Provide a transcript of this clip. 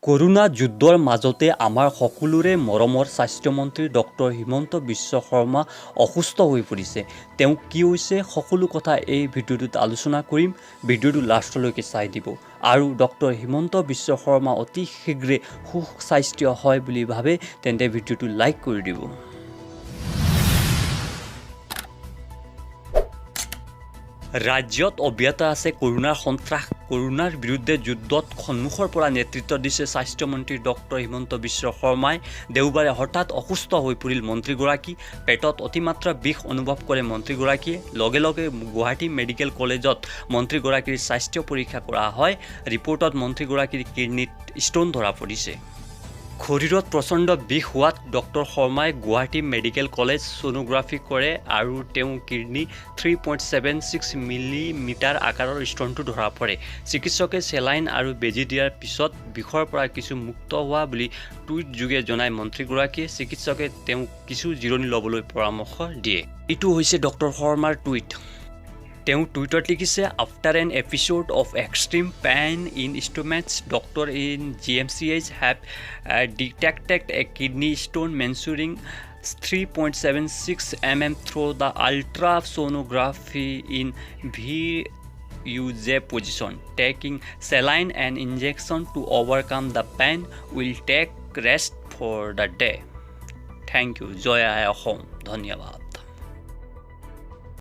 Corona যুদ্ধৰ মাজতে আমাৰ সকলোৰে মৰমৰ স্বাস্থ্যমন্ত্ৰী ডক্টৰ হিমন্ত বিশ্ব শৰ্মা অসুস্থ হৈ পৰিছে। তেওঁ কি হৈছে, সকলো কথা এই ভিডিঅ'টোত আলোচনা কৰিম। ভিডিঅ'টো লাষ্টলৈকে চাই দিব আৰু ডক্টৰ হিমন্ত বিশ্ব শৰ্মা অতি শীঘ্ৰে সুস্বাস্থ্য হয় বুলি ভাবে, তেন্তে ভিডিঅ'টো লাইক কৰি দিব। ৰাজ্যত অব্যাহত আছে কৰোনাৰ সন্ত্ৰাস। কৰোনাৰ বিৰুদ্ধে যুদ্ধত সন্মুখৰ পৰা নেতৃত্ব দিছে স্বাস্থ্যমন্ত্ৰী ডক্টৰ হিমন্ত বিশ্ব শৰ্মাই। দেওবাৰে হঠাৎ অসুস্থ হৈ পৰিল মন্ত্ৰীগৰাকী। পেটত অতিমাত্ৰা বিষ অনুভৱ কৰে মন্ত্ৰীগৰাকীয়ে। লগে লগে গুৱাহাটী মেডিকেল কলেজত মন্ত্ৰীগৰাকীৰ স্বাস্থ্য পৰীক্ষা কৰা হয়। ৰিপৰ্টত মন্ত্ৰীগৰাকীৰ কিডনীত ষ্ট'ন ধৰা পৰিছে। শৰীৰত প্ৰচণ্ড বিষ হোৱাত ডক্টৰ শৰ্মাই গুৱাহাটী মেডিকেল কলেজ ছ'ন'গ্ৰাফী কৰে আৰু তেওঁ কিডনী 3.76 মিলিমিটাৰ আকাৰৰ ষ্ট'নটো ধৰা পৰে। চিকিৎসকে চেলাইন আৰু বেজী দিয়াৰ পিছত বিষৰ পৰা কিছু মুক্ত হোৱা বুলি টুইটযোগে জনায় মন্ত্ৰীগৰাকীয়ে। চিকিৎসকে তেওঁক কিছু জিৰণি ল'বলৈ পৰামৰ্শ দিয়ে। এইটো হৈছে ডক্টৰ শৰ্মাৰ টুইট। তেওঁ টুইটত লিখিছে, "After an episode of extreme pain in stomach, doctor in GMCH have detected a kidney stone measuring 3.76 mm through the ultrasonography in VUJ position. Taking saline and injection to overcome the pain. Will take rest for the day. Thank you. Joy I Assam. ধন্যবাদ।